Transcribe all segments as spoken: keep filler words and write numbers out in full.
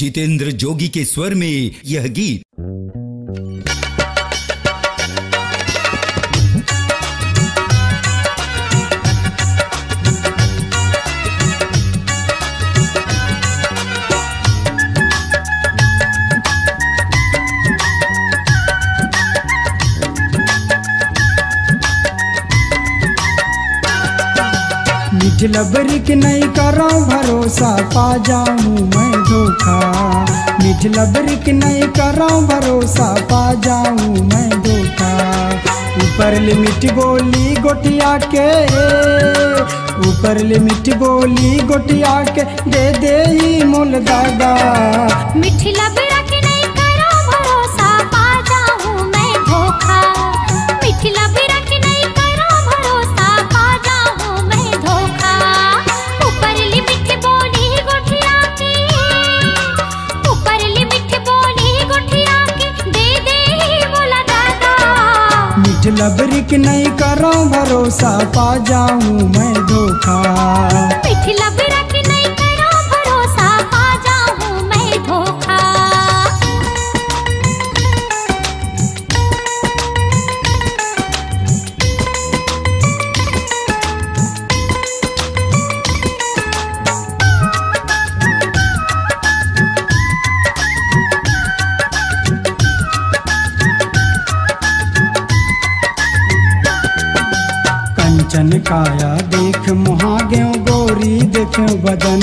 जितेंद्र जोगी के स्वर में यह गीत। मीठ लबरी के नइ करौं भरोसा, पा जाऊं मैं धोखा। मीठ लबरी के नइ करौं भरोसा, पा जाऊं मैं धोखा। ऊपर ले मीठ बोली गोठिया के, ऊपर ले मीठ बोली गोठिया के, दे देही मोल दागा। मीठ लबरा के नइ करौं भरोसा, पा जाऊं मैं धोखा। मीठ लबरा के नइ करौं भरोसा, पा जाऊं मैं धोखा। ऊपर ले मीठ बोली गोठिया के, ऊपर ले मीठ बोली गोठिया के, दे देही मोला दागा। मीठ लबरी के नइ करौं भरोसा, पा जाऊं मैं धोखा। मीठ लबरा के नइ करौं भरोसा, पा जाऊं मैं धोखा। कंचन काया देख मोहा गेंव, गोरी देखेंव बदन।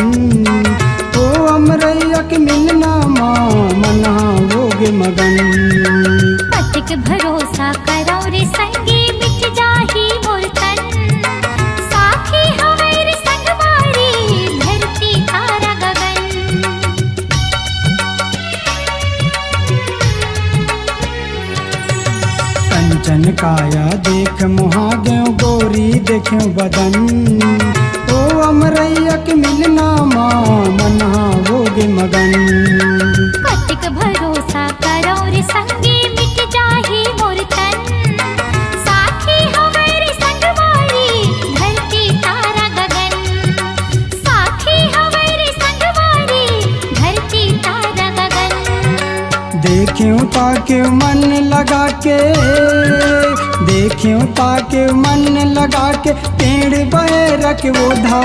ओ अमरैया के मिलना मा मनहा होगे मगन। कतिक भरोसा करौं रे संगी, मिट जाही मोर तन। साथी हवय रे संगवारी, धरती तारा गगन। कंचन काया देख मोहा गेंव, गोरी देखेंव बदन। ओ अमरैया के मिलना मा मनहा होगे मगन। कतिक भरोसा करौं रे संगी, मिट जाही मोर तन। साथी हवय रे संगवारी, धरती तारा गगन। साथी हवय रे संगवारी, धरती तारा गगन। देखेंव ताके मन लगा के, देखेंव ताके मन लगा के, पेड़ बहेरक ओधा।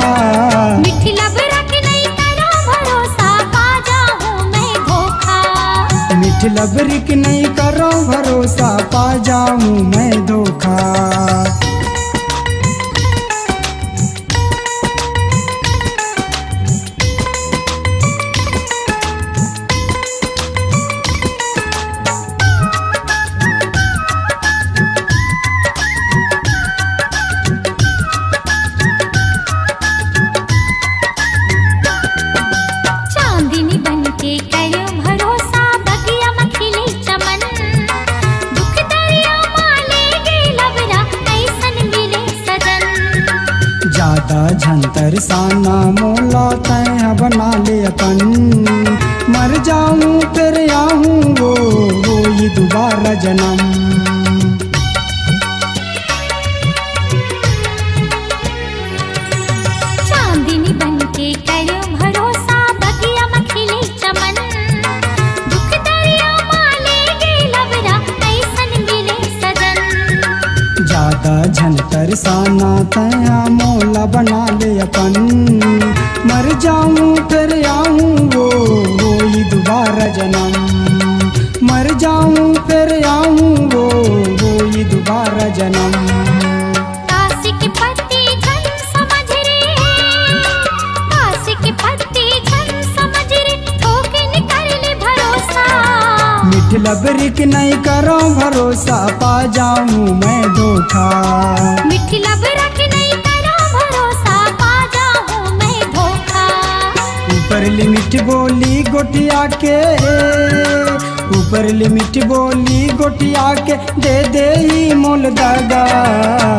मीठ लबरा के नइ करौं भरोसा, पा जाऊं मैं धोखा। मीठ लबरी के नइ करौं भरोसा, पा जाऊं मैं धोखा। चांदनी बन के करेंव भरोसा, बगिया म खिले चमन। दुख दरिया म ले गे लबरा, अइसन मिले सजन। जादा झन तरसाना मोला, तैं ह बना ले अपन। मर जाऊं फिर आहूं वो, होही दुबारा जनम। चांदनी बन के करेंव भरोसा, बगिया म खिले चमन। दुख दरिया म ले गे लबरा, अइसन मिले सजन। जादा झन तरसाना, तैं ह मोला बना ले अपन। मर जाऊं फिर आहूं वो, होही दुबारा जनम। मर जाऊं फिर आहूं वो, होही दुबारा जनम। काशी के पत्ती झन समझ रे, काशी के पत्ती झन समझ रे, थोकिन कर ले भरोसा। मीठ लबरी के नइ करौं भरोसा, पा जाऊं मैं धोखा। मीठ लबरा के नइ करौं भरोसा, पा जाऊं मैं धोखा। ऊपर ले मीठ बोली गोठिया के, ऊपर ले मीठ बोली गोठिया के, दे देही मोल दागा।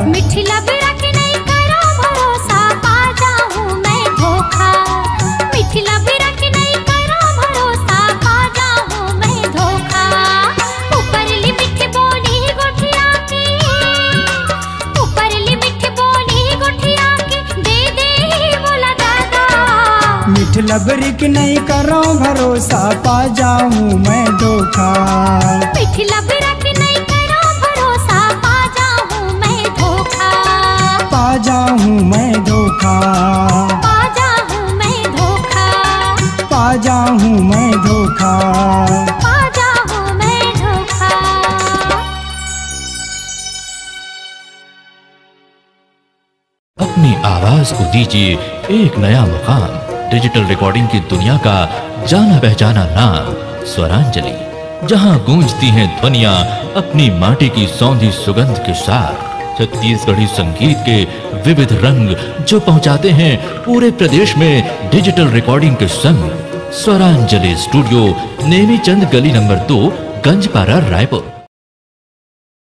मीठ लबरा के नइ करौं भरोसा, पा जाऊं मैं धोखा। मीठ लबरा के नइ करौं भरोसा, पा जाऊं मैं धोखा। ऊपर ले मीठ बोली गोठिया के, ऊपर ले मीठ बोली गोठिया के, दे देही मोला दागा। मीठ लबरी के नहीं करो भरोसा, पा जाऊं मैं धोखा। पिठला बिरा के नहीं करो भरोसा, पा जाऊं मैं धोखा। पा जाऊं मैं धोखा। पा जाऊं मैं धोखा। पा जाऊं मैं धोखा। पा जाऊं मैं धोखा। अपनी आवाज को दीजिए एक नया मुकाम। डिजिटल रिकॉर्डिंग की दुनिया का जाना पहचाना नाम स्वरांजलि, जहां गूंजती हैं ध्वनियां अपनी माटी की सौंधी सुगंध के साथ। छत्तीसगढ़ी संगीत के विविध रंग जो पहुंचाते हैं पूरे प्रदेश में डिजिटल रिकॉर्डिंग के संग। स्वरांजलि स्टूडियो, नेमीचंद गली नंबर दो, गंजपारा, रायपुर।